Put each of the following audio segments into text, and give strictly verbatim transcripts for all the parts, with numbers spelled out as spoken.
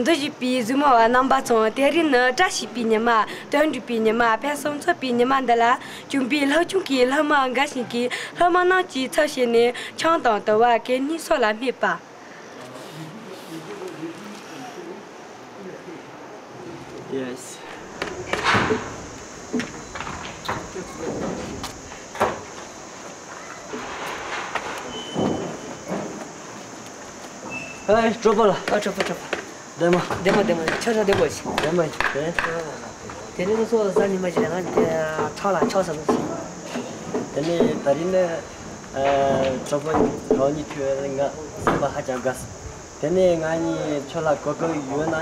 འདིར་བཞུགས་པའི་གཟིགས་མོ་བ་རྣམ་པ་ཚོ། དེ་རིང་ནི་བཀྲ་ཤིས་པའི་ཉི་མ། དོན་འགྲུབ་པའི་ཉི་མ། ཕུན་སུམ་ཚོགས་པའི་ཉི་མ་འདི་ལ། གྱོན་པའི་སློབ་ཆུང་གི་སློབ་མ་འགའ་ཞིག་གིས་སློབ་མ་རྣམས་ཀྱི་ཚབ་བྱས་ནས་ཆང་དང་དུ་བ་གད་སྙིགས་སོགས་ལ་སྨྲས་པ། Yes. ཨེ། གྲོགས་པོ་ལགས། ཨ། གྲོགས་པོ། གྲོགས་པོ། བདེ་མོ། བདེ་མོ། བདེ་མོ། ཁྱོད་ཚོ་བདེ་མོ་ཞིག་བདེ་མོ་ཡིན། དེ་རིང་ང་ཚོ་གཟའ་ཉི་མ་ཞིག་ལ་ང་ཚོ་ཁྲང་ལ་ཆང་ཟ་གི་ཡིན། དེ་ནས་ད་རིང་ནི། ཨ། གྲོགས་པོ་རང་ཉིད་ཁྱོད་ལ་ང་སེམས་པ་ཧ་ཅང་དགའ་སོང་། དེ་ནས་ང་གཉིས་ཁྱོད་ལ་གོ་སྐབས་ཡོད་ན།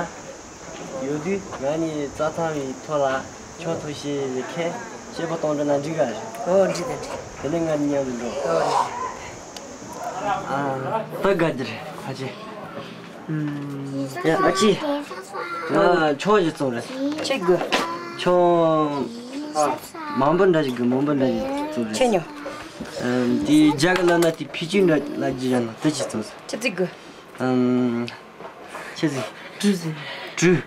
ཡོད་དུས་ང་གཉིས་རྩྭ་ཐང་བའི་ཐོག་ལ་ཆང་འཐུང་ཞེས་པའི་ཁས་སྐད་པོ་གཏོང་འགྲོ་ན་འགྲིག་ག་རེད། ཨོ། འགྲིག་དང་འགྲིག་དེ་ནས་ང་གཉིས་མཉམ་དུ་འགྲོ། ཨོ། འགྲིག་ཨ། ད་དགའ་རྒྱུ་རེད། ཕ་ཆེ། ཨུམ། ཡ། ཨ་ཅེ། ང་ཆང་ཞིག་བཙོང་རེད། ཆི་དགོས། ཆང་མང་པོ་འདྲ་ཞིག་དགོས། མང་པོ་འདྲ་ཞིག་བཙོང་རེད། ཆི་ཉོ། ཨམ། དེ་རྒྱ་གི་ལབ་ན་དེ་ཕི་ཅིང་འདྲ་ལབ་རྒྱུ་ཡོད་ན་དེ་ཞིག་བཙོང་ཟེར། ཆི་ཙིག་དགོས། ཨམ། ཆི་ཟིག་དྲུག་ཟིག་དྲུག་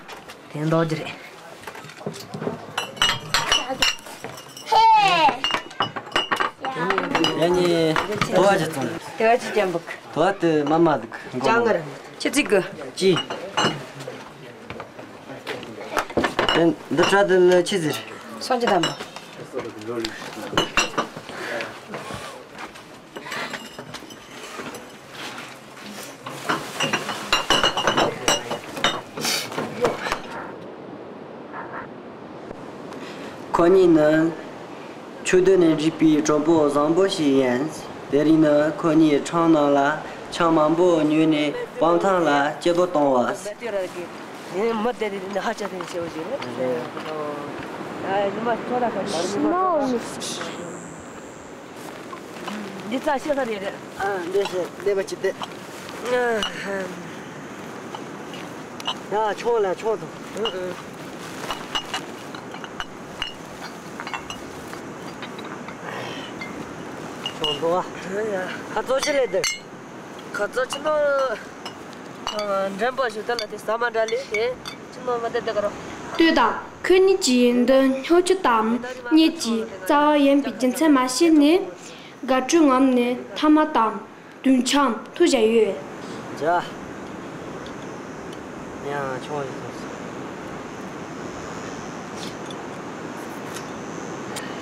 དེ་འདོགས་རྒྱུ་རེད། ཡ་ནི་དུ་བ་ཅིག་བཙོང་རེད། དུ་བ་ཅིག་ཅན་པོ། དུ་བ་དེ་མ་མ་འདུག་ཅང་ག་ར། ཆི་ཙིག་གི་ཅི། དེ་འདི་ཁྲ་དེ་ལ་ཆི་ཟེར། སོང་ཅི་དམ་པོ། ཁོ་གཉིས་ནི་ཆུ་སྡོད་ནས་འདྲིས་པའི་གྲོགས་པོ་བཟང་པོ་ཞིག་ཡིན། དེ་རིང་ནི་ཁོ་གཉིས་ཁྲང་ནང་ལ་ཆང་མང་པོ་ཉོས་ནས་སྤང་ཐང་ལ་སྐྱིད་པོ་གཏོང་བ། ངས་མི་དེ་རིང་ནི་ཧ་ཅང་དེ་ནས་སྐྱིད་པོ་ཞིག་རེད། ཨ། ཉི་མ་ཚོ་ལ་ཁ་ཤས། འདི་རྩྭ་ཤི་ས་རེད། ཨ། འདི་ཤི་འདི་མ་ཅི་དེ། ཨ། ཡ། ཆང་ལ་ཆང་དང་། ཨ། ཨ། ཆང་དང་། ཨ། ཡ། ཁ་ཚོ་ཅི་ལས་དེ། ཁ་ཚོ་ཅི་ནོ། འགྲེམས་པ་ཞུ་ད་ལ་དེ་ཟ་མ་འདྲ་ལས་དེ་ཅི་ནོ་མ་དེ་དེ་ག་རོ། ལྟོས་དང་། ཁོ་གཉིས་ཀྱིས་འདི་སྨྱོ་ཆུ་དང་གཉིད་ཀྱི་རྩ་བ་ཡིན་པའི་རྒྱུ་མཚན་མ་ཤེས་ནས། དགའ་སྤྲོའི་ངོམ་ནས་ཐ་མག་དང་དུང་ཆང་འཐུང་བཞིན་ཡོད། ཇ། ཡང་ཆང་ཡིན་སོང་།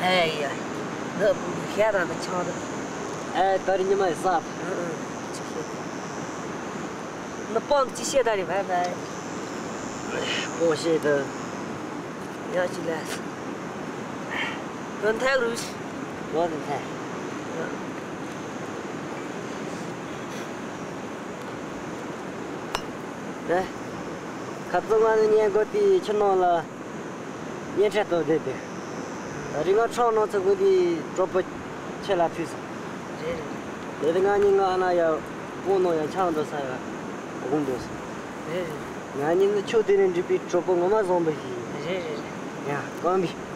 ཨེ་ཡ། འདི་ཤ་དང་འདི་ཆང་རེད། ཨེ། ད་རིང་ཉི་མ་ཡི་ས། ཨུ་ཨུ། ཅི་ཤེས། ནི་པང་ཅི་ཤེས་ད་རེད། བའི་བའི། པང་ཤེས་ད། ཡ་ཅི་ལས། དོན་ཐད་རུ། ཡོད་དོན་ཐད། ཨེ། ཁ་ཚོ་ང་ནི་ཉན་གོ་དེའི་ཕྱི་ནང་ལ། གཉེན་འཕྲད་དོ་བསྡད་དེ། ད་རིང་ང་ཁྲང་ནང་ཚོ་དགོན་དེའི་གྲོགས་པོ་ཁྱེད་ལ་ཐུག་སོང་། རེད་རེད། དེ་དེ་ང་གཉིས་ང་ཨ་ན་ཡ་དབུང་ནང་ཡ་ཆང་འདོད་ས་ཡ་དགོངས་འདོད་སོང་། རེད་རེད། ང་གཉིས་ནི་ཆུ་དེ་ནས་འདྲིས་པའི་གྲོགས་པོ་ངོ་མ་བཟང་པོ་ཞིག་ཡིན། རེད་རེད་རེད། ཡ་རྐང་པའི།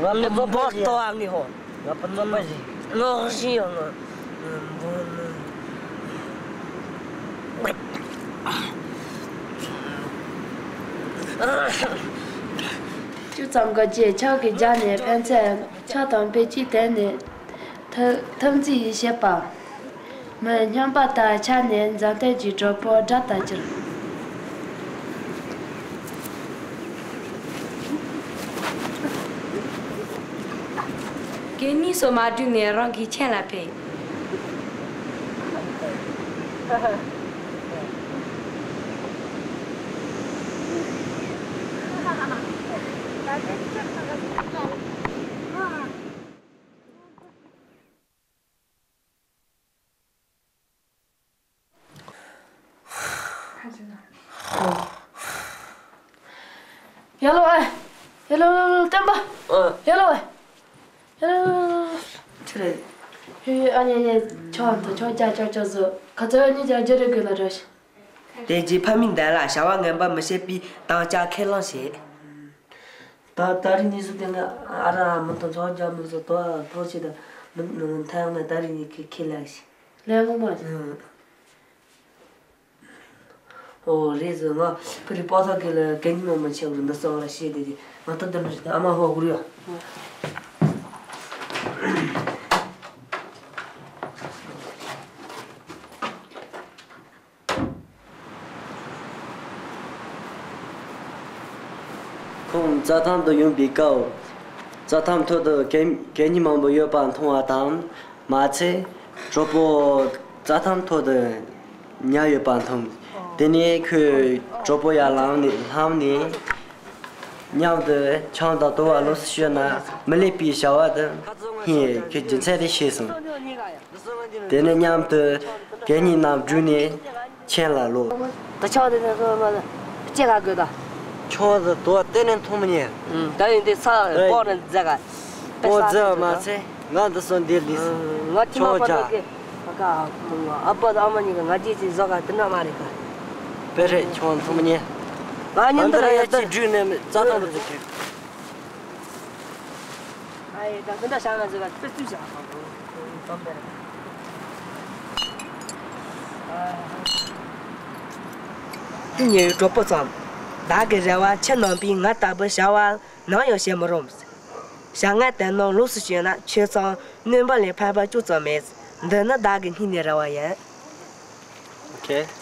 ང་ལ་མི་འབོར་ཏོ་ཨ་ནི་ཧོ། ང་ཕ་ཚོ་པ་ཞིག་ང་ཞིག་ཡོང་ང་། ཅུང་ཙམ་འགོར་རྗེས་ཆང་གིས་རྒྱགས་ནས་ཕན་ཚུན་ཆང་དང་བེ་ཅིག་དེད་ནས་ཐུག་ཐུག་རྩིས་བྱེད་པ། མི་སྨྱོན་པ་དང་ཆ་ནས་འཛམ་ཐང་གི་གྲོགས་པོ་དགྲ་ལྟ་གྱུར། གད་སྙིགས་སོགས་མ་བསྒྲུགས་ནས་རང་གི་ཁྱིམ་ལ་ཕེབས། ཡ་ལོ་ཨེ། ཡ་ལོ་ལོ་ལོ་བསྟན་པ། ཨ། ཡ་ལོ་ཨེ། ཡ་ལོ་ལོ་ལོ། ཆི་རེད། ཧེ་ཨ་ཉེ་ཉེ་ཆོག་འདུག་ཆོག་ཅག་ཅག་ཅག་བཟོ། ཁ་ཚ་ཉིན་ཅག་ཅི་རེད་དགོས་ལ་ར་ཤི། དེ་རྗེས་ཕ་མའི་མདུན་ལ་བྱ་བ་ངན་པ་མི་བྱེད་པའི་དམ་བཅའ་ཁས་བླངས་བྱས། ད་ད་རིང་ནས་བཟུང་སྟེ་ང་ཨ་ར་མི་དང་ཚོགས་རྒྱག་མི་བཟོ། དོ་ཐོག་ཆེ་ད་མི་མཐའ་ཡང་ན་ད་རིང་ནས་ཁས་ཁས་ལེན་བྱས། ལས་ངོ་མ་བྱས། ཨང་། ཨོ་རེད་ཟེར། ང་ཕ་རི་པ་ཐག་གི་ལ་གད་སྙིགས་མང་པོ་ཆགས་རུ་འདི་སོང་ལ་ཤེས་དེ་དེ་ང་ད་ད་ཨ་མ་ཧོ་གུ་རུ་ཡ། ཁོང་རྩྭ་ཐང་དུ་ཡོང་པའི་སྐབས། རྩྭ་ཐང་ཐོག་ཏུ་གད་གད་སྙིགས་མང་པོ་ཡོད་པ་མཐོང་བ་དང་། མ་ཚད་གྲོགས་པོ་རྩྭ་ཐང་ཐོག་ཏུ་ཉལ་ཡོད་པ་མཐོང་། དེ་ནས་ཁོས་གྲོགས་པོ་ཡར་ལངས་ནས་ལངས་ནས་མཉམ་དུ་ཆང་དང་དུ་བ་ལོངས་སུ་སྤྱོད་ན་མི་ལེགས་པའི་བྱ་བ་དེ་སྙིང་གི་རྒྱུ་མཚན་དེ་ཤེས་སོང་། དེ་ནས་མཉམ་དུ་གད་སྙིགས་རྣམས་བསྒྲུགས་ནས་ཁྱིམ་ལ་ལོག་ད་ཆང་དེ་ནས་སོང་མ་ལ་སྐྱེ་ག་དགོས་ད། ཆང་དེ་དུ་བ་གཏན་ནས་འཐུང་མི་ཉན། ད་ཡིན་དེ་ས་ཨེ། སྤོག་ནས་རྫ་ག་སྤོག་རྫ་མ་ཚད་ང་འདི་སོང་འདིར་ལུས། ང་ཁྱིམ་ཆང་པ་ཆ་དེ་ག་ཨ་ཕ་དང་ཨ་མ་གཉིས་ཀ་ང་རྗེས་ཀྱི་བཟོ་ག་དེ་འདྲ་མ་རེད་ག་དཔེ་རེད། ཆང་འཐུང་མི་ཉན། ང་ཉིན་ད་འདི་ར་ཡ་ཡ་ཅི་བསྒྲུགས་ནས་རྩྭ་ཐང་དུ་འཛུལ་ཁྱེར། ཨ་ཡེ་ད་གི་འདྲ་བྱ་ང་ཟེར་བ་དཔེ་བཙུགས་བྱ་དམ་པས། ཉེ་བའི་གྲོགས་པོ་ཚང་། བདག་གི་རེ་བ་ཁྱེད་རྣམ་པས་ང་ལྟ་བུ་བྱ་བ་ནམ་ཡང་བྱེད་མི་རུང་། བྱ་ངན་དེ་རྣམས་ལོགས་སུ་བྱས་ན་ཁྱེད་ཚང་སྣོན་པ་ལས་ཕན་པ་ཅུང་ཙམ་མེད། འདི་ནི་བདག་གི་སྙིང་ནས་རེ་བ་ཡིན། ཨོ་ཁེ།